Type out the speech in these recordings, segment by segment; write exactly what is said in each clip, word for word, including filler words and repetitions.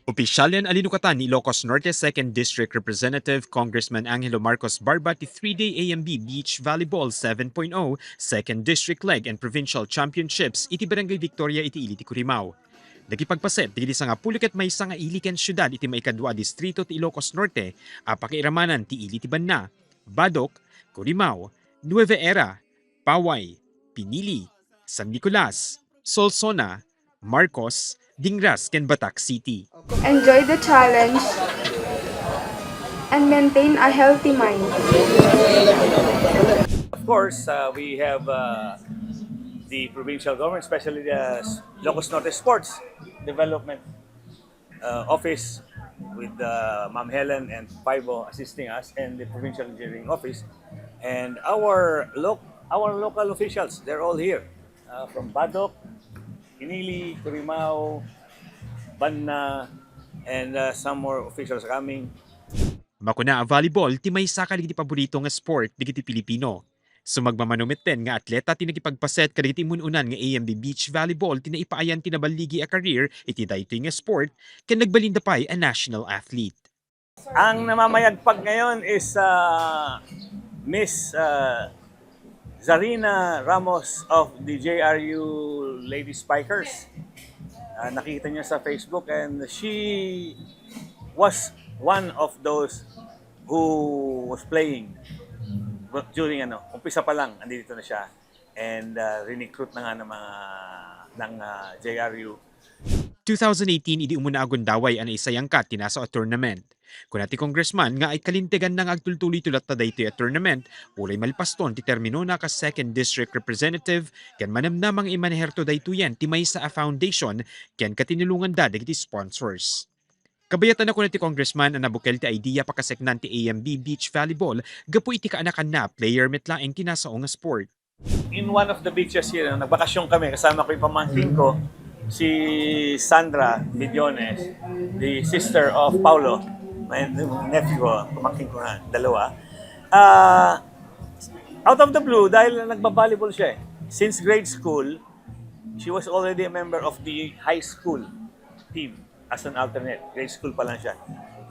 Opisyalen a linukatan ni Ilocos Norte Second District Representative Congressman Angelo Marcos Barba ti three-day A M B Beach Volleyball seven point oh Second District Leg and Provincial Championships iti Barangay Victoria iti ili ti Curimao. Nakipagpaset dagiti sangapulo ket maysa nga ili ken siudad iti maikadua a distrito ti Ilocos Norte a pakiiramanan ti ili ti banna, Badoc, Curimao, Nueva Era, Paway, Pinili, San Nicolas, Solsona, Marcos, Dingras ken Batac City. Enjoy the challenge and maintain a healthy mind. Of course, uh, we have uh, the provincial government, especially the Ilocos Norte Sports Development uh, Office with uh, Ma'am Helen and Fibo assisting us, and the Provincial Engineering Office, and our lo- our local officials. They're all here uh, from Badoc, Pinili, Curimao, Banna, and uh, some more officials coming. Makuna a volleyball ti maysa kadagiti paborito nga sport dagiti Pilipino. Sumagmamano metten nga atleta ti nakipagpaset kadagiti immun-unan nga A M B Beach Volleyball ti naipaayan ti naballigi a career iti daytoy nga sport ken nagbalinda pay a national athlete. Ang namamayagpag ngayon is uh, Miss uh, Zarina Ramos of the J R U Lady Spikers. Uh, nakita niyo sa Facebook, and she was one of those who was playing during ano, umpisa pa lang, andito na siya. And uh, rinicruit na nga ng mga ng uh, J R U. Two thousand eighteen, idi umuna a gundaway a naisayangkat ti nasaw a tournament. Kuna ti congressman nga ay kalinteganna nga agtultuloy ti latta daytoy a tournament, uray malpaston ti terminona kas second district representative ken manamnama nga imaneherto daytoyen ti maysa a foundation ken katinulonganda dagiti sponsors. Kabayatan a kuna ti congressman a nabukel ti idea pakaseknan ti A M B beach volleyball gapu iti kaanakanna a player met laeng ti nasao nga sport. In one of the beaches here, nagbakasyon kami, kasama ko yung pamangkin ko, si Sandra Vidiones, the sister of Paulo, my nephew ko, pamangkin ko na, dalawa. Ah, out of the blue, dahil nagba-volleyball siya eh. Since grade school, she was already a member of the high school team as an alternate. Grade school pa lang siya.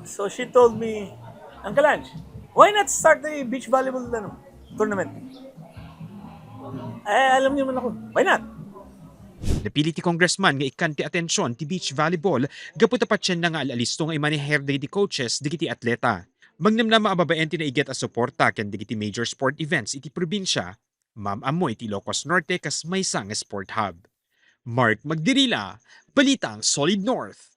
So she told me, Uncle Ange, why not start a beach volleyball ano, tournament? Eh, alam niyo man ako, why not? Napili ti congressman nga ikkan ti atensyon ti beach volleyball gapu ta patienna nga al-alisto nga imaneher dagiti coaches dagiti atleta. Manamnama a babaen ti naiget a suporta ken dagiti major sport events iti probinsia, maam-ammo iti Ilocos Norte kas maysa nga sport hub. Mark Magdirila, Balitang Solid North.